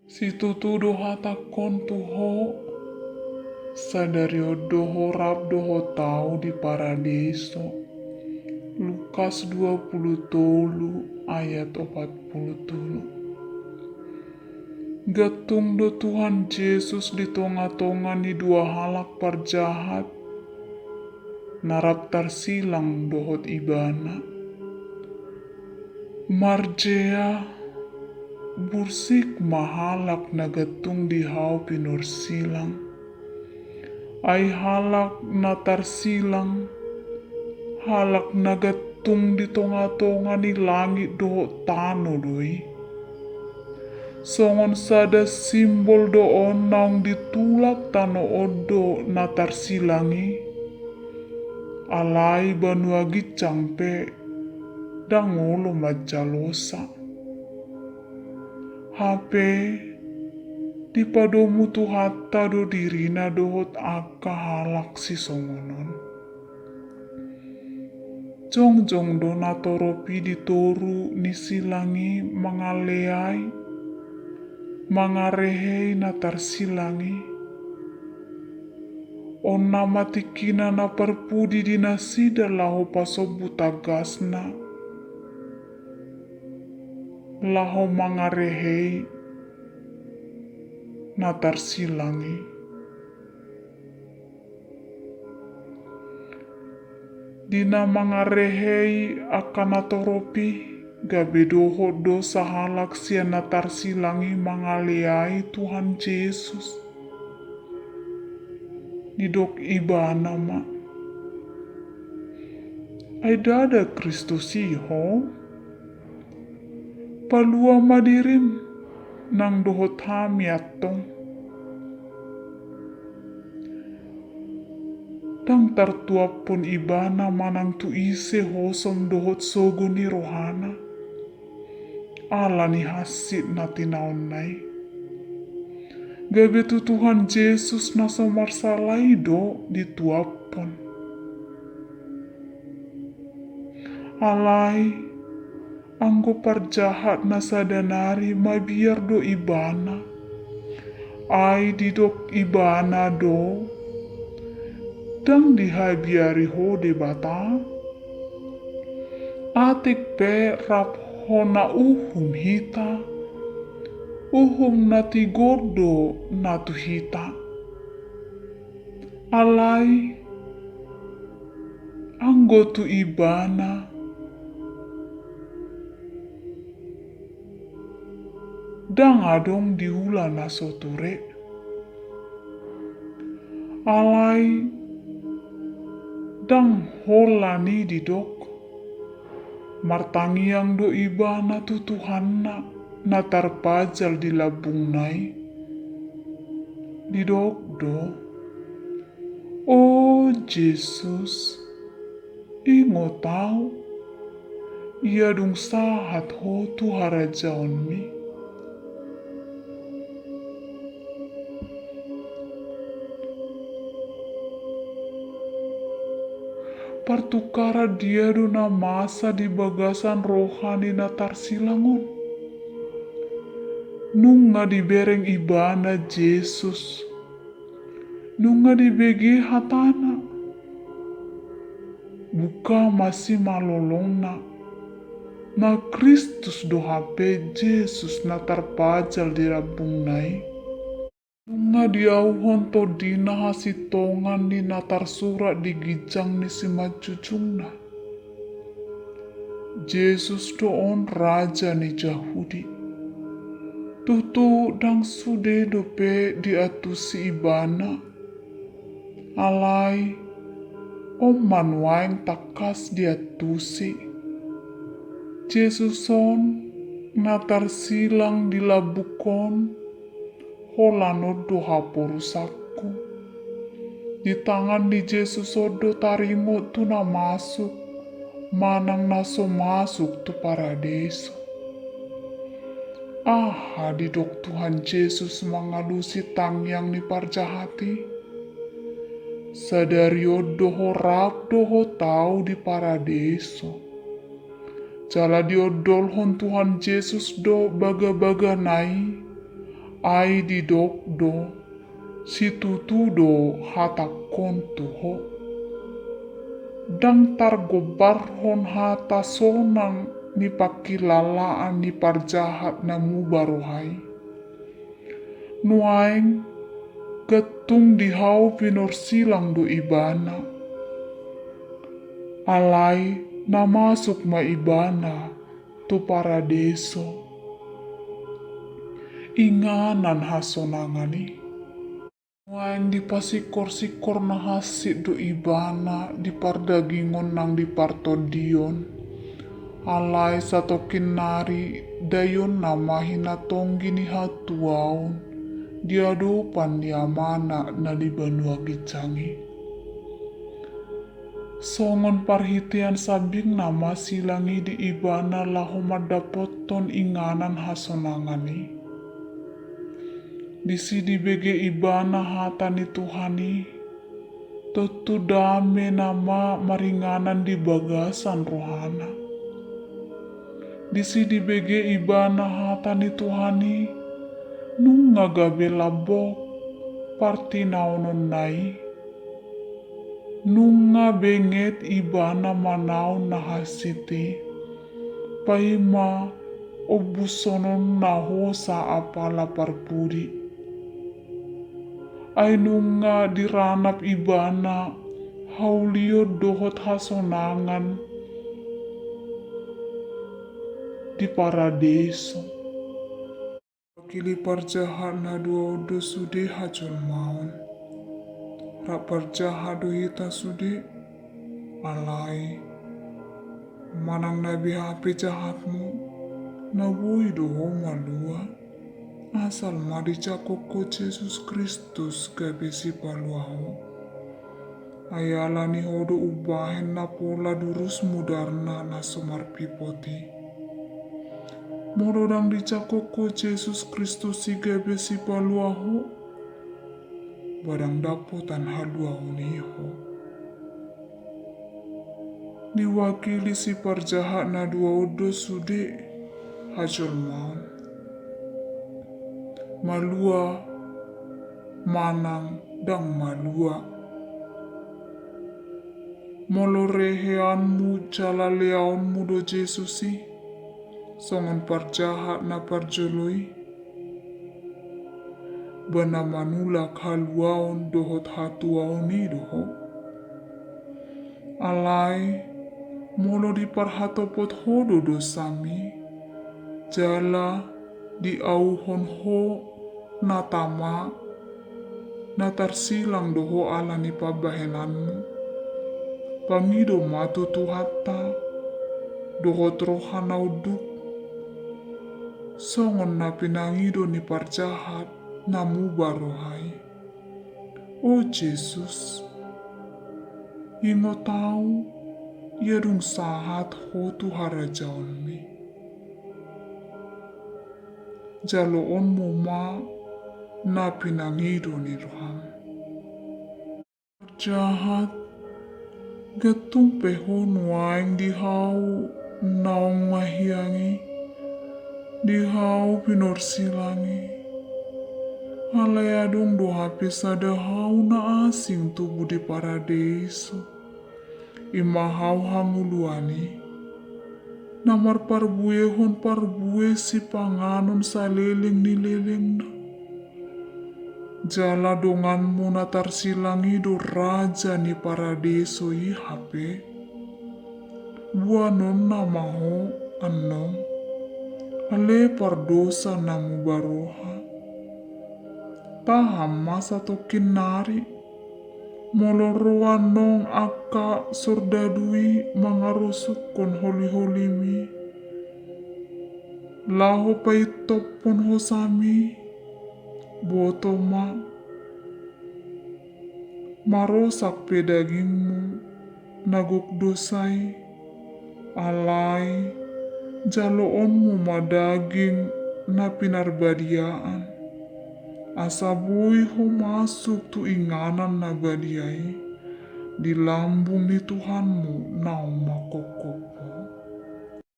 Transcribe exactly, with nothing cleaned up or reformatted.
Situtu do hatangkon tu ho, sadari on do ho rap dohot au di Paradeiso. Lukas dua pulu tolu ayat opat pulu tolu. Gantung do Tuhan Jesus di tonga-tonga ni dua halak parjahat na rap tarsilang dohot Ibana. Marjea, bursik ma halak na gantung di hau pinarsilang. Ai halak na tarsilang, halak na gantung di tonga-tonga ni langit dohot tano do i. Songon sada simbol do on naung ditulak tano on do na tarsilang i. Alai banua ginjang pe ndang olo manjalosa. Hape dipadomu Tuhanta do dirina dohot angka halak sisongon on. Jongjong do natorop i di toru ni silang i mangaleai, mangarehei na tarsilang i. On nama tingkina na parpudi di nasida laho pasombu tagasna, laho mangarehei na tarsilang i. Di na mangarehei angka natorop i, gabe dohot do sahalak sian na tarsilang i mangaleai Tuhan Jesus. Didok ibana ma, "Ai ndada Kristus i ho? Palua ma dirim nang dohot hami antong." Ndang tartuaphon ibana manang tu ise hosom dohot sogo ni rohana, ala ni hansit na tinaonna i. Gabe tu Tuhan Jesus na so marsala i do dituaphon. Alai anggo parjahat na sada nari mabiar do ibana. Ai didok ibana do, "Ndang dihabiari ho Debata? Atik pe rap hona uhum hita, uhum na tigor do na tu hita." Alai anggo tu ibana, ndang adong diula na so ture. Alai ndang holan i didok. Martangiang do ibana tu Tuhanna na tarpajal di lambungna i. Didok do, "O Jesus, ingot au, ia dung sahat ho tu harajaonmi." Partukaran dia do na masa di bagasan roha ni na tarsilang on? Nunga dibereng ibana Jesus. Nunga dibege hatana. Buka ma simalolongna, na Kristus do hape Jesus na tarpajal di lambungna i. Nunga diauhon tondina hasintongan ni na tarsurat di ginjang ni simanjujungna. Jesus do on raja ni Jahudi. Tutu ndang sude dope diantusi ibana. Alai on ma nuaeng tangkas diantusi. Jesus on na tarsilang di lambung on, holan on do haporusanku. Di tangan ni Jesus on do taringot tu na masuk manang na so masuk tu paradeiso. Aha didok Tuhan Jesus mangalusi tangiang ni parjahat i? Sadari on do ho rap dohot au di paradeiso. Jala diondolhon Tuhan Jesus do bagabagana i, Ai didok do, situtu do hatangkon tu ho. Ndang targombarhon hata sonang ni pangkilalaan ni parjahat na muba roha i. Nuaeng gantung di hau pinorsilang do ibana. Alai na masuk ma ibana tu paradeso. Inganan hasonangan i. Nuaeng dipasingkorsingkor na hansit do ibana di pardagingon nang di partondion. Alai satongkin nari daionna ma hinatonggi ni hatuaon di adopan ni Amana na di banua ginjang i. Songon parhitean sambing nama silang i di ibana laho mandapothon inganan hasonangan i. Disi dibege ibana hata ni Tuhan i, tontu dame nama maringanan di bagasan rohana. Disi dibege ibana hata ni Tuhan i, nunga gabe lambok partinaononna i. Nunga benget ibana manaon na hansit i, paima ombushononna hosa apala parpudi. Ai nunga diranap ibana haulion dohot hasonangan di paradeso. Wakili parjahat na dua on do sude hajolmaon. Rap parjahat do hita sude, alai manang na beha pe jahatmu, na boi do ho malua. Asal ma dijangkon ho Jesus Kristus gabe sipalua ho. Ai ala ni ho do umbahen na pola durus mudarna na so marpipot i. Molo ndang dijangkon ho Jesus Kristus i gabe sipalua ho, ba ndang dapotan haluaon i ho. Diwakili si parjahat na dua on do sude hajolmaon. Malua manang ndang malua. Molo reheanmu jala leaonmu do Jesus i, songon parjahat na parjolo i, ba na manulak haluaon dohot hatuaon i do ho. Alai molo diparhatopot ho do dosami, jala diauhon ho na tama, na tarsilang do ho ala ni pambahenanmu. Pangido ma tu Tuhanta dohot roha na unduk, songon na pinangido ni parjahat na muba roha i. O Jesus, ingot ahu ia dung sahat ho tu harajaonmi. Jaloonmu ma na pinangido ni roham. Parjahat, gantung pe ho nuaeng di hau naung mahiang i, di hau pinorsilang i. Alai adong do hape sada hau na asing tubu di paradeiso. I ma hau hangoluan i, na marparbuehon parbue sipanganon saleleng ni lelengna. Jala donganmu na tarsilang i do raja ni paradeiso i hape. Boanonna ma ho annon, ale pardosa na muba roha. Tahan ma satongkin nari. Molo ro annon angka sordadu i mangarosukhon holiholimi, laho paintophon hosami, boto ma, marosak pe dagingmu na gok dosa i, alai jaloonmu ma daging na pinarbadiaan, asa boi ho masuk tu inganan na badia i di lambung ni Tuhanmu naung mangkophop.